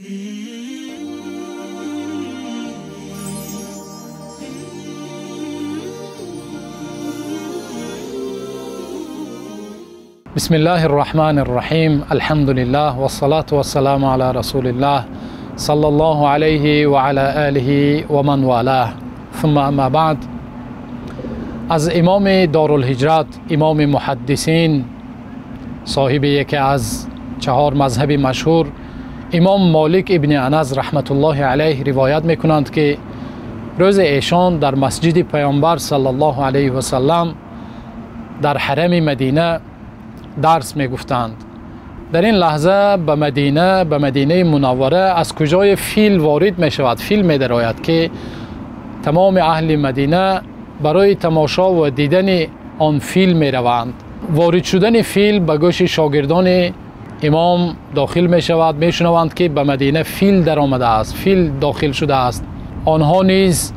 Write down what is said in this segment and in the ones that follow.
بسم الله الرحمن الرحيم، الحمد لله والصلاة والسلام على رسول الله صلى الله عليه وعلى آله ومن والاه، ثم أما بعد. از امام دارالهجرت، امام محدثین، صاحب یکی از چهار مذهب مشهور، امام مالک ابن انس رحمت الله علیه روایت میکنند که روز ایشان در مسجد پیامبر صلی الله علیه و سلم در حرم مدینه درس میگفتند. در این لحظه به مدینه، به مدینه منوره از کجای فیل وارد میشود، فیل میدراید که تمام اهل مدینه برای تماشا و دیدن آن فیل میروند. وارد شدن فیل به گوش شاگردان امام داخل میشود، میشنوند که به مدینه فیل در آمده است، فیل داخل شده است. آنها نیز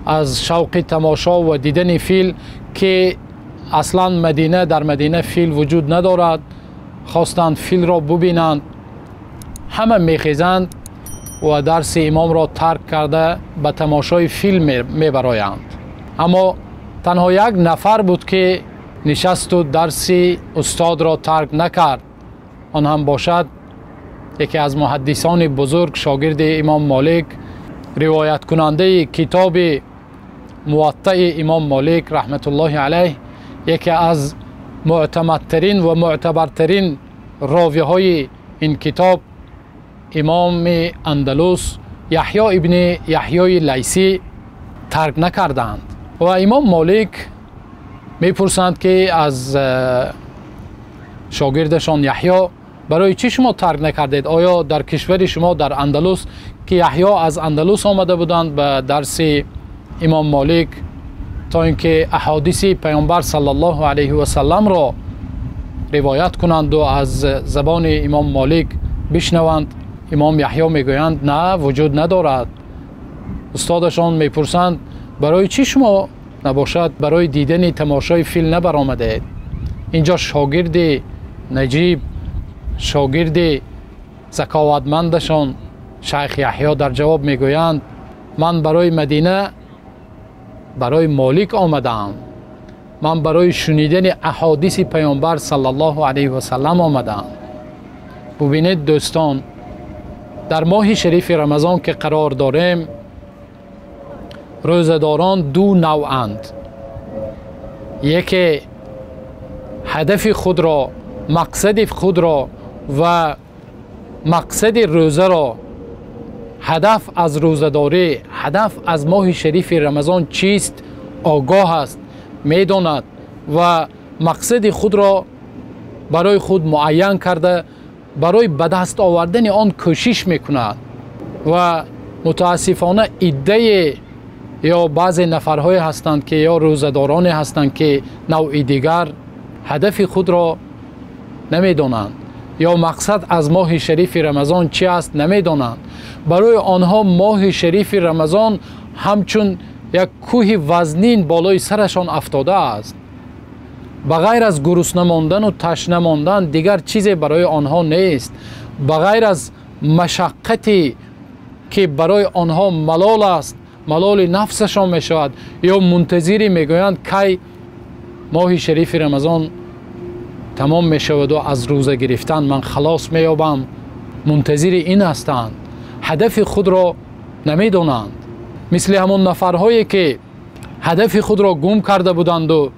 از شوق تماشا و دیدن فیل که اصلا مدینه، در مدینه فیل وجود ندارد، خواستند فیل را ببینند. همه میخیزند و درس امام را ترک کرده به تماشای فیل میبرایند. اما تنها یک نفر بود که نشست و درس استاد را ترک نکرد، آن هم باشد یکی از محدثان بزرگ، شاگرد امام مالک، روایت کننده کتاب موطأ امام مالک رحمت الله علیه، یکی از معتمدترین و معتبرترین راوی های این کتاب، امام اندلس یحیی ابن یحیی لیثی ترک نکردند. و امام مالک میپرسند که از شاگردشان یحیی، برای چی شما ترک نکردید؟ آیا در کشور شما در اندلس، که یحیی از اندلس آمده بودند به درس امام مالک تا اینکه احادیث پیامبر صلی الله علیه و سلم را روایت کنند و از زبان امام مالک بشنوند، امام یحیی میگویند نه، وجود ندارد. استادشان میپرسند برای چی شما نباشد برای دیدن تماشای فیل نبرآمده؟ اینجا شاگرد نجیب، شاگرد ذکاوتمندشان شیخ یحیی در جواب میگویند من برای مدینه، برای مالک آمدم، من برای شنیدن احادیث پیامبر صلی الله علیه و سلم آمدم. ببینید دوستان، در ماه شریف رمضان که قرار داریم، روزه‌داران دو نوعند. یکی هدف خود را، مقصد خود را و مقصد روزه را، هدف از روزه‌داری، هدف از ماه شریف رمضان چیست آگاه است، میداند و مقصد خود را برای خود معین کرده، برای به دست آوردن آن کوشش میکند. و متاسفانه عده یا بعضی نفرهای هستند که یا روزه‌دارانی هستند که نوع دیگر هدف خود را نمیدانند یا مقصد از ماه شریف رمضان چی است نمیدانند. برای آنها ماه شریف رمضان همچون یک کوه وزنین بالای سرشان افتاده است. بغیر از گرسنه ماندن و تشنه ماندن دیگر چیزی برای آنها نیست. بغیر از مشقتی که برای آنها ملال است، ملال نفسشان می شود، یا منتظری میگویند کی ماه شریف رمضان تمام می شود و از روزه گرفتن من خلاص می یابم. منتظر این هستند، هدف خود را نمیدانند. مثل همون نفرهایی که هدف خود را گم کرده بودند و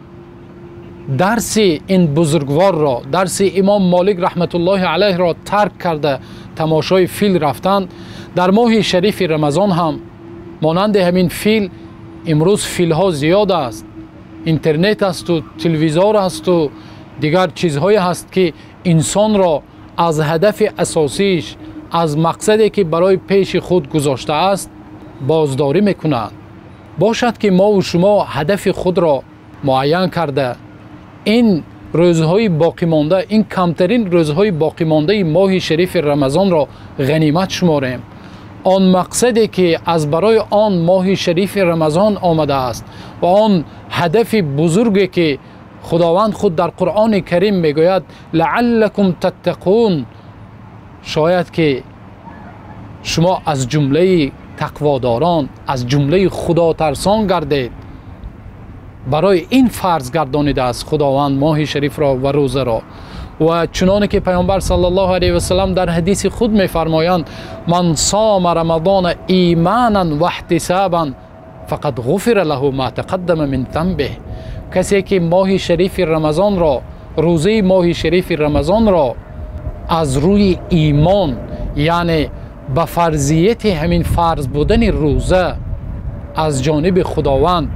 درس این بزرگوار را، درس امام مالک رحمت الله علیه را ترک کرده تماشای فیل رفتند، در ماه شریف رمضان هم مانند همین فیل، امروز فیل ها زیاد است، اینترنت است و تلویزیون است و دیگر چیزهایی هست که انسان را از هدف اساسیش، از مقصدی که برای پیش خود گذاشته است بازداری میکند. باشد که ما و شما هدف خود را معین کرده، این روزهای باقی مانده، این کمترین روزهای باقی مانده ماه شریف رمضان را غنیمت شماریم. آن مقصدی که از برای آن ماه شریف رمضان آمده است و آن هدف بزرگی که خداوند خود در قرآن کریم میگوید لعلکم تتقون، شاید که Шумо аз ҷумлаи тақводорон, аз ҷумлаи худотарсон гардед. Барои ин фарз гардонидааст Худованд моҳи шарифро ва рӯзаро. Ва чуноне ки Паёмбар саллаллоҳу алайҳи васаллам дар ҳадиси худ мефармоянд: ман сома рамазона иманан ваҳтисабан фақад ғуфира лаҳу ма тақаддама мин занбиҳ. Касе ки моҳи шарифи Рамазонро, рӯзаи моҳи шарифи Рамазонро аз рӯи имон, яъне ба фарзияти ҳамин фарз будани рӯза аз ҷониби Худованд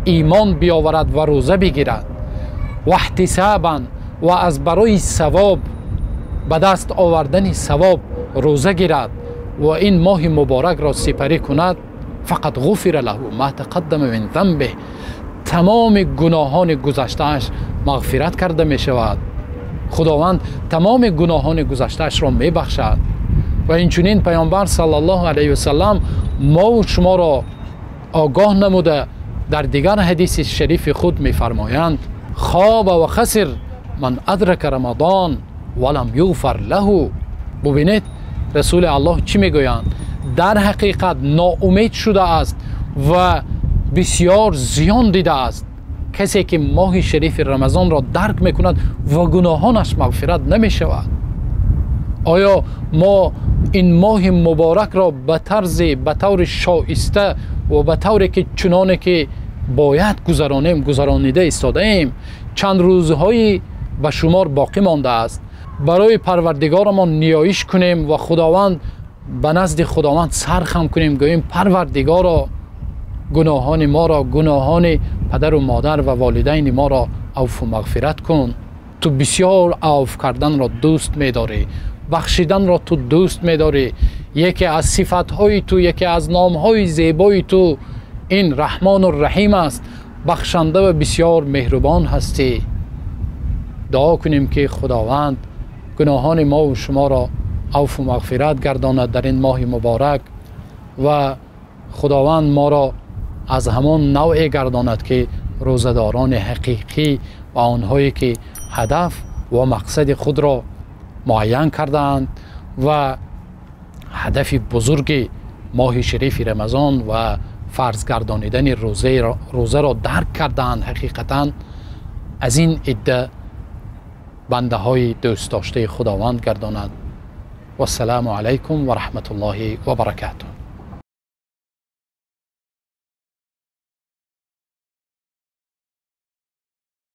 имон биёварад ва рӯза бигирад, ваҳтисабан, ва аз барои савоб, ба даст овардани савоб рӯза гирад ва ин моҳи муборакро сипарӣ кунад, фақат ғуфира лаҳу ма тақаддама мин занбиҳ, тамоми гуноҳони гузаштааш мағфират карда мешавад. Худованд тамоми гуноҳони гузаштаашро мебахшад. Ва инчунин Паёмбар саллаллоҳу алайҳи васаллам мову шуморо огоҳ намуда дар дигар ҳадиси шарифи худ мефармоянд: хоба ва хасир ман адрака рамадон ва лам юғфар лаҳу. Бубинед, Расули Аллоҳ чӣ мегӯянд? Дар ҳақиқат ноумед шудааст ва бисёр зиён дидааст касе ки моҳи шарифи Рамазонро дарк мекунад ва гуноҳонаш мағфират намешавад. Оё мо ин моҳи муборакро ба тарзи, ба таври шоиста ва ба тавре ки чуноне ки бояд гузаронем гузаронида истодаем? Чанд рӯзҳои ба шумор боқӣ мондааст. Барои Парвардигорамон ниёиш кунем ва Худованд ба назди Худованд сархам кунем, гӯем: Парвардигоро, гуноҳони моро, гуноҳони падару модар ва волидайни моро авфу мағфират кун. Ту бисёр авф карданро дӯст медорӣ, бахшиданро ту дӯст медорӣ. Яке аз сифатҳои ту, яке аз номҳои зебои ту ин Раҳмону Раҳим аст. Бахшанда ва бисёр меҳрубон ҳастӣ. Дуо кунем ки Худованд гуноҳони мо ва шуморо авфу мағфират гардонад дар ин моҳи муборак ва Худованд моро аз ҳамон навъе гардонад ки рӯзадорони ҳақиқӣ ва онҳое ки ҳадаф ва мақсади худро муайян кардаанд ва ҳадафи бузурги моҳи шарифи Рамазон ва фарз гардонидани рӯзаро дарк кардаанд, ҳақиқатан аз ин идда бандаҳои дӯстдоштаи Худованд гардонад. Вассалому алайкум ва раҳматуллоҳи ва баракатуҳ.